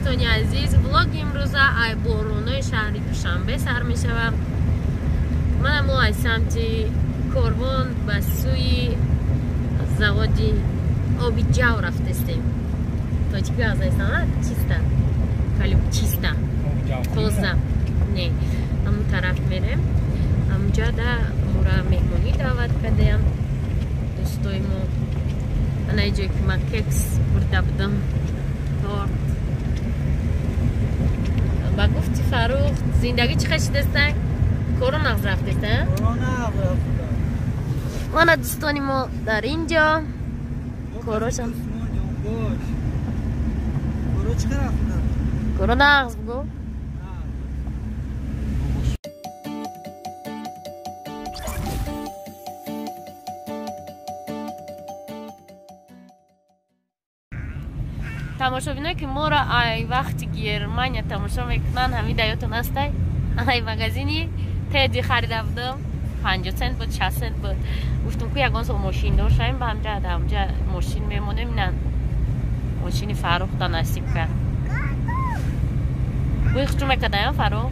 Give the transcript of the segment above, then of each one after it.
Дӯстони азиз, влоги имрӯза ай боронои шаҳри Душанбе сар мешавад. Манам мо аз самти Корвон ба сӯи заводи оби ҷав рафтестем. Тоҷикӣ азайсана чиста, калиб чиста, тоза. Не, ҳамун тараф мерем. Ҳамунҷода мора меҳмонӣ даъват кардаям дӯстои мо. Ана ҷое ки ман кекс бурда будам, торт. Ба гуфти Фаррух, зиндагӣ чӣ хел шудеста? Коро нағз рафтеста? Мана дӯстони мо дар ин ҷо корошон. Коро нағз бугӯ. Тамошобиное ки моро ай вақти Германия тамошо мекунанд, ҳамин даётон ҳастай? Ай магазини Теди харида будам, 50 цент буд, 60 цент буд. Гуфтум ку ягон сол мошин дошаем, ба ҳамҷа ҳамҷа мошин мемонем. Ина мошини Фаррух да насиб кард. Бӯи хушрӯ мекардаям Фаррух?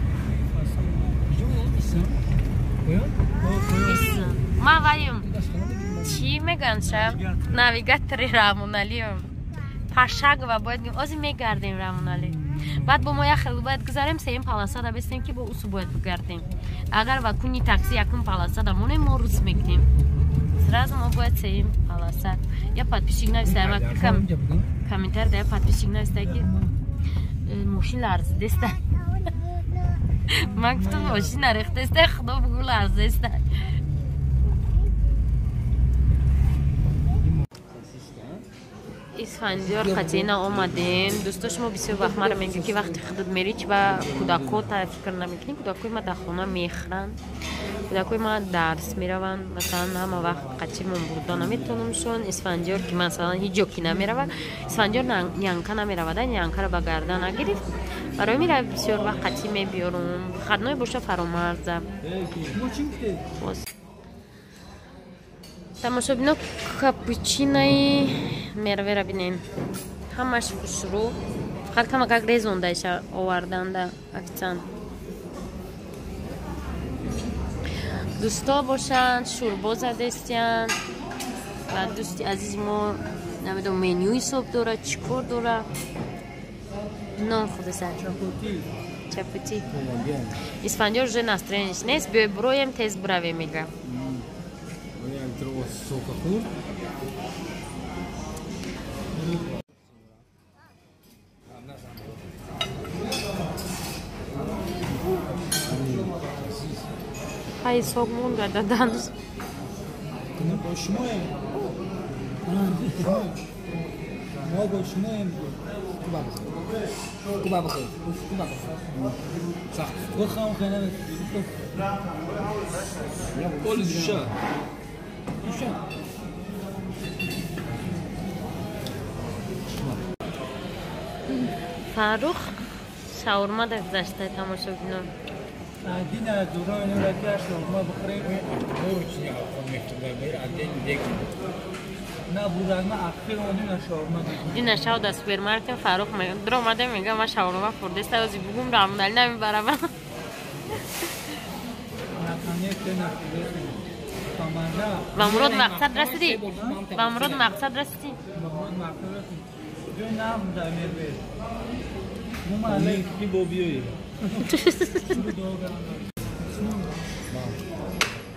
Ман ваем чӣ мегӯянд ша? Навигатори Раҳмоналиам. Пашагова бояд гим, ози мегардем Раҳмонали. Баъд бо мо як хел бояд гузарем, сеюм паласада бестем ки бо усу бояд бигардем. Агар ва куни такси якум паласада монем, мо рус мекунем. Сразу мо бояд сеюм паласа. Я подписчик нависта, комментар да, я подписчик нависта ки мошин ларзидеста. Ман гуфтам мошин нарехтеста, худо бугу ларзидеста. Исфандиёр қатъина омадем. Дӯсто, шумо бисёр вақт маро мегӯед ки вақти худат мерӣ чи ба кӯдакҳо фикр намекунӣ. Кӯдакҳои ма дар хона мехӯранд, кӯдакҳои ма дарс мераванд. Масалан, ҳама вақт қатъимон бурда наметавонамшон. Исфандиёр ки масалан ҳеҷ ҷо ки намерава, Исфандиёр нянка намеравада, нянкаро ба гарда нагирифт. Барои мира бисёр вақт қатъӣ мебиёрум. Выходной боша фаромарза. Тамошобино, капучинои мервера бинен, ҳамаш хушрӯ, фақат камакак резондайша оварданда официант. Дӯсто бошанд, шӯрбо задестиянд ва дӯсти азизи мо намедонам меню ҳисоб дора, чӣ кор дора. Нон худеса чапути. Исфандиёр уже настроениш нест, биёй буроем, тез буравем мега. Ҳай сок монда даданус. Фаррух шаурма да гузашта, тамошобино. Дина шав дар супермаркет Фаррух дуромада мега ман шаурма хӯрдеста, ози бугум Раҳмонали намебарам. Ба мурод мақсад расидӣ? Ба мурод мақсад расидӣ?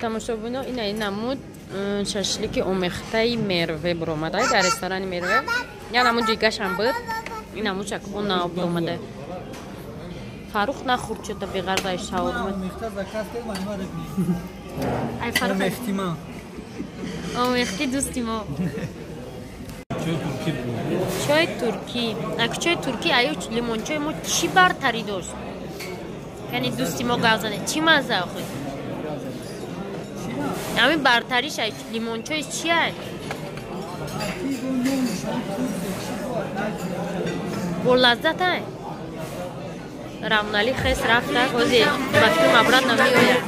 Тамошобино, ина намуд шашлики омехтаи мерве буромада дар ресторани Мерве. Я намуд ҷигашам буд, ин намуд шакбо нав буромада. Фаррух нахӯрд чота беғарзаи шаурма. Ай Фаррух, омехти дӯсти мо. Чой туркӣ. Ак чой туркӣ аю лимончои мо чӣ бартарӣ дошт? Яъне дӯсти мо гап зане, чӣ мазза охи? Ҳамин бартариш ай лимончои чи ай? Бо лаззат ай? Раҳмонали хес рафта, ози ба фикрам обратно меояд.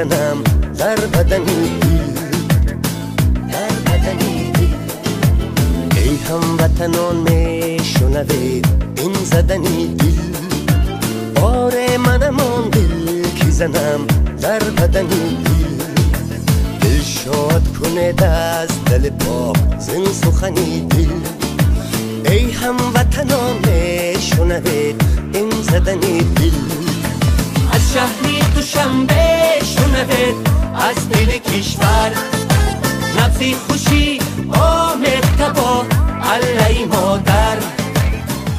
занам дар бадани дил, дар бадани дил. Эй ҳамватанон мешунавед ин задани дил, оре манам он дил ки занам дар бадани дил. Дил шод кунед аз дили пок зин сухани дил. Эй ҳамватанон мешунавед ин задани дил. Аз шаҳри Душанбе шунавед аз дили кишвар, набзи хушӣ омехта бо аллаи модар.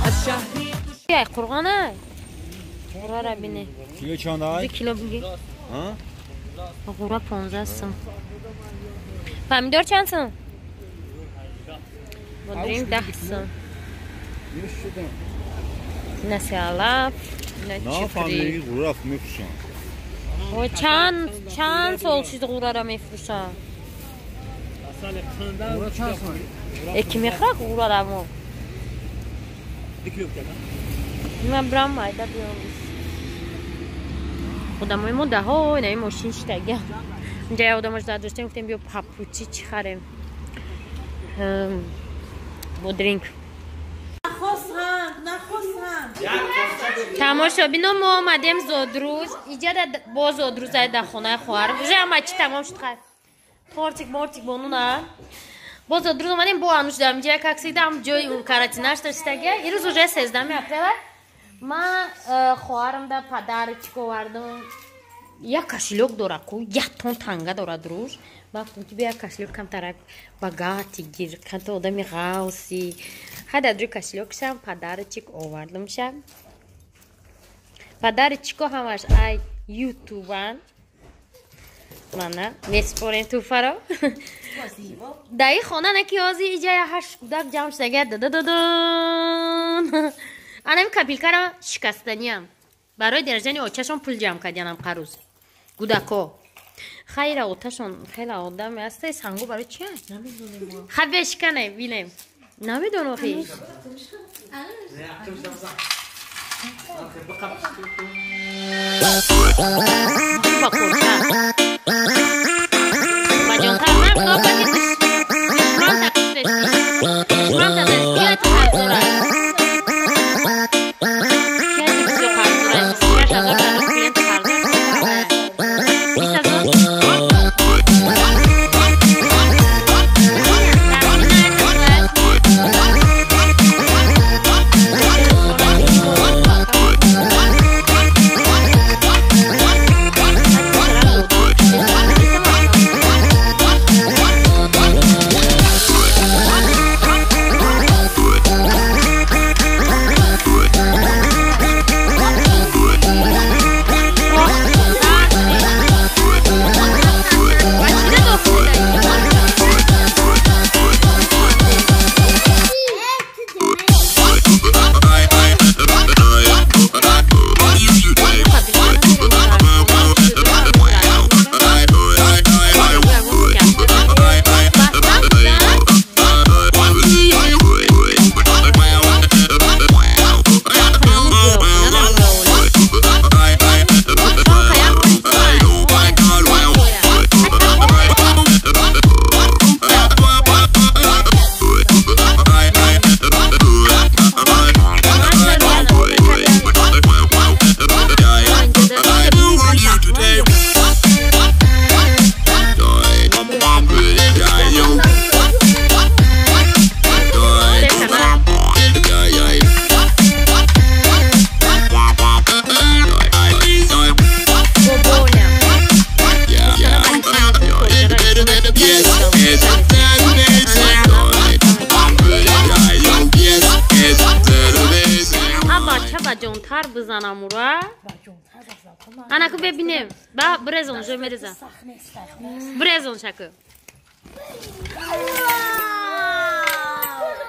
Аз шаҳри Ай қурғонай. Қурғара бине. Кило чанд ай? 2 кило биги. Қурға 15 сом. Помидор чанд сом? Бодринг 10 сом. Наси алаф, на чипри. Қурғара мефурӯшанд. Ой, чанд сол шуд қурғара мефурӯшанд? Ки мехӯрад қурғара мо? 2 кило бикардам. Ман брам майда биём. Одамои мо даҳо инаи мошин шитага. Инҷа як одамаш дар доштем, гуфтем биё папучи чӣ харем. Бодринг. Тамошобино мо омадем зодрӯз. Иҷа бо зодрӯз ай дар хонаи хоҳар. Уже ҳама чӣ тамом шуд хай. Тортик, мортик бонуна. Бо зодрӯз омадем, бо ануш дам иҷа як аксидам ҷои карантинаш таштага. Ирӯз уже 13 апрела. Ман хоҳарам да падарчик овардам. Як кошелёк дора ку, як тон танга дора друж. Ба гуфтам ки бия кошелёк камтарак богатый гир, камта одами ғавси. Ҳай дар ҷои кошелёкшам падарчик овардамша. Падарчико ҳамаш ай ютубан. Мана меспорем туҳфаро. Дар ин хона на ки ҳозир иҷа я ҳашт кӯдак ҷамъ шудага дадададон. Анами копилкаро шикастаниям. Барои дараҷани очашон пул ҷамъ кардианам қарӯз. Кӯдако. Хайра оташон хеле одаме аст. Сангу барои чи аст? Хай бешикане бинем. Намедонам хи. Ба курта. Ба ҷонтар ман худо ки душман тақсир. Душман тақсир. Кия қарздора? Кия бисёр қарздора? 8000 қарз клиент қарздор. 20000. Бизанам ура. Анаку бебинем. Ба брезон же мерезам. Брезон шаку.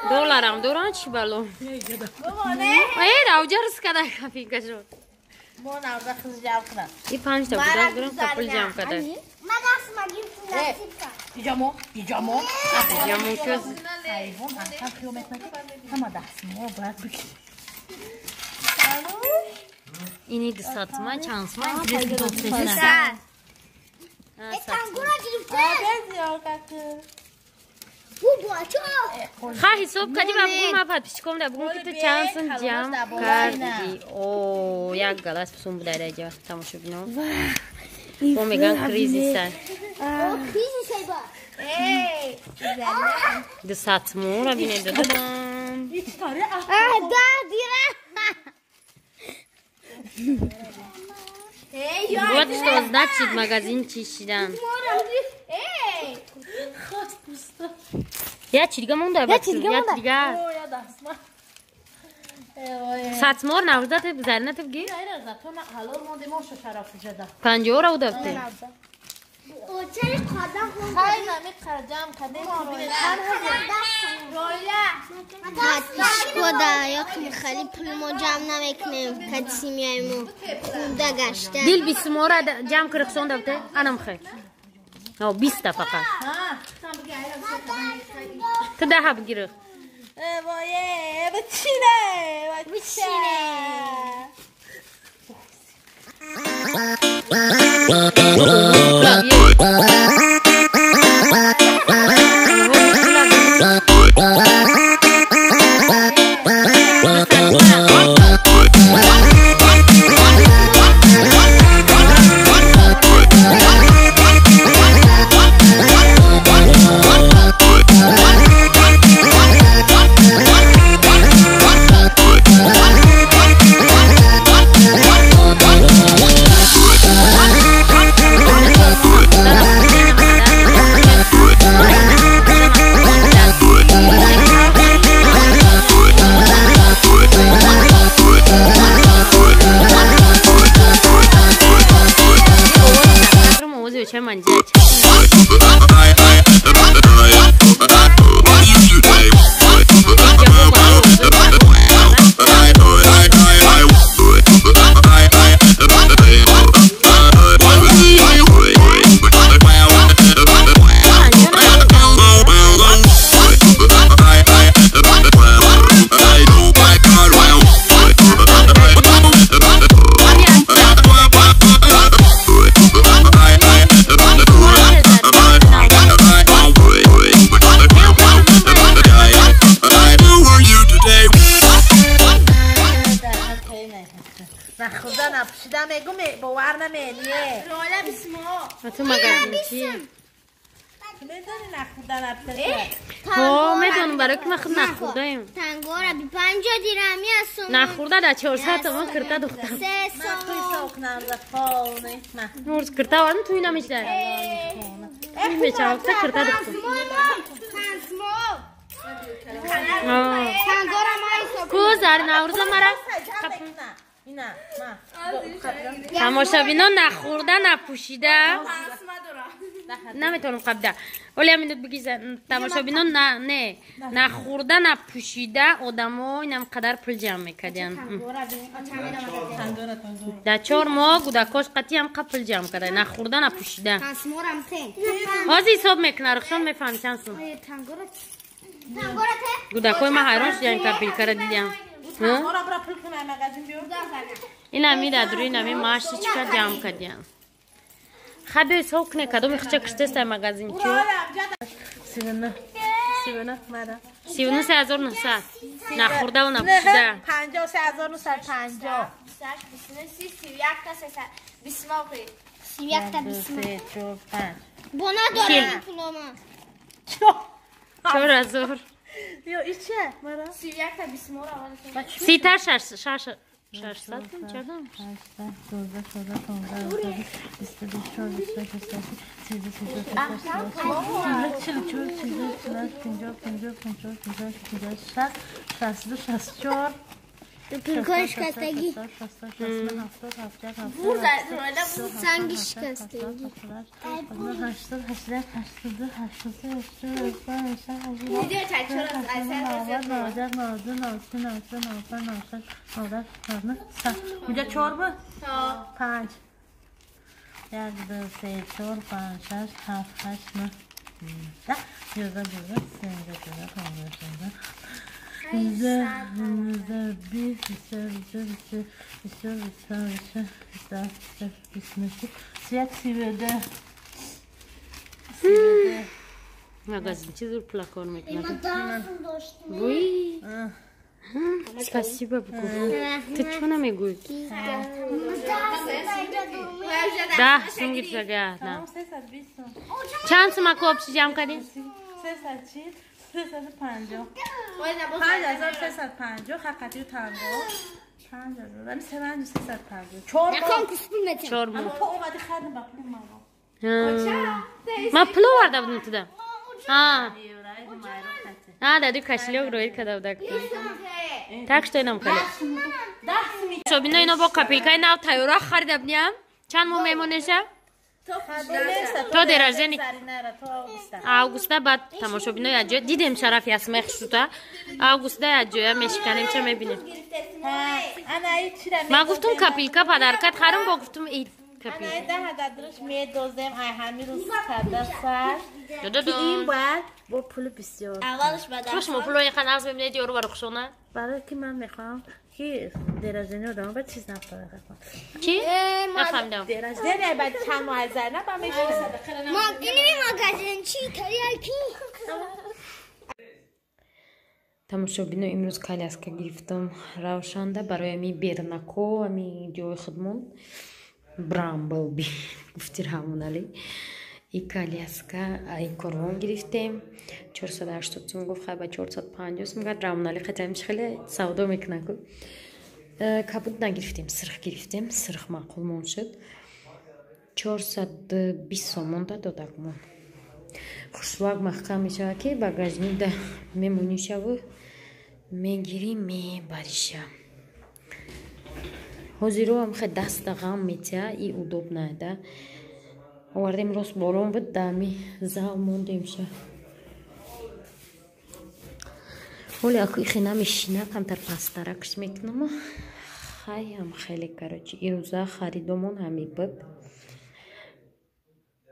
Долларам доран чи бало. Эй, равҷа рискада кафинка шуд. Мо навда хиз ҷамъ кунам. И 5 та буда дорам та пул ҷамъ када. Иҷамо, иҷамо. Иҷамо кӯз. Ҳайвон ҳам хиёл мекунад ки ҳама дастмо бояд бикашад. Ини 200 ман чанд соман? 200. Ха ҳисоб кардӣ ва бугум ма подписчиком да бугум ки ту чанд сум ҷамъ кардӣ. О, як галас сум буда даҷа тамошобино. Бо меган кризиса. 200 сумора бинед додам. Вот что значит магазин чишидан. Я чи дига монда? Я чи дига. Сатмор навзда тиб зарина тиб ги? 50 ра удабте. Дил бисмора ҷамъ кирихсон дабте? Анам хе. О, 20 фақат. Ту даҳа бигирих. Нахӯрда да 400 сомон кирта духтам. Нурз кирта овардам, туй намешда. Туй мешавад, кирта духтам. Ку зар Наврӯза мара тамошобино нахӯрда напӯшида наметавонам қабда. Оли ҳамин биги тамошобино не нахӯрда напӯшида одамо инам қадар пул ҷамъ мекардиянд. Дар 4 моҳ гудакош қатъи ҳам қа пул ҷамъ карда, нахӯрда напӯшида. Ҳозир ҳисоб мекунад, Рухшон мефаҳми чанд сум. Гудакои ман ҳайрон шудиям капилкара дидиям. Ин ами дадруи ин ами маашичка ҷамъ кардиям. Хаби ҳисоб куне кадоми хича киштестай магазинчо. 39900 нахӯрдаву напӯшида. 53950. 4000. Сита шаш 600 чардам. 8 پولکای شکستگی سنگ شکستگی اونجا 4 بود؟ 5 1 2 3 4 5 6 7 8 9 10 11 12 13 14 15 16 20 21 22 23 24 25 31 32. Магазин чӣ зур пулакор мекунад. Гӯй. Спасибо бугӯ. Ту чӣ намегӯй? 10 сум гирифтага. Чанд сум аку обши ҷамъ кардем? 340, 350. 5350 ҳаққатию танго. 5000, 5350. 4 моҳ. 4 моҳ. Аммо омади хардим ба пули маро. Ман пул оварда будам туда. Дади кошелёк роид карда будак. Так что инам хеле. Шобино ино бо копилкаи нав тайёра харида будиам. Чанд моҳ мемонеша? То день рождения августа. Баъд тамошобино яҷоя дидем, шараф ясмех шуда. Августа яҷоя мешиканем, ча мебинем. Ман гуфтум, копилка подаркат харам, бо гуфтум и Медозем ай ҳамин рӯз карда сар ин бояд бо пули бисёр. Шумо пулои қан нағз мебинед, ёру баро хушона. Барое ки ман мехоҳам ки день рождения одама ба чиз нафарқа. Чӣ? Нафаҳмидам. День рождения ба чанд моҳ зарна ба мешинасад. Магазин чӣ тарияки? Тамошобино, имрӯз коляска гирифтам равшанда барои ами бернако, ами ҷои худмон брамблби гуфти Раҳмоналӣ. И коляска ай Корвон гирифтем, 480 сум гуфт, хай ба 450 сум гад. Раҳмоналӣ қатиамш хеле савдо мекунад ку. Кабуд нагирифтем, сирх гирифтем, сирх маъқулмон шуд. 420 сомон да додагмон. Хушвак маҳкам мешавад, ки багажникда мемонишаву мегирӣ, мебариша. Ҳозиро ам хе даста ғам метия и удобная да. Овардем, рост борон буд, дами зал мондемша. Ҳоле аку ихе намешина, камтар пасттаракш мекунам. Хаям хеле, короче, ирӯза харидомон ҳами буд.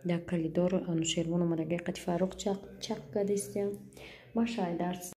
Дар коридор Анушервон омадаги, қати Фаррух чақ чақ кадистям. Ма шай дарс.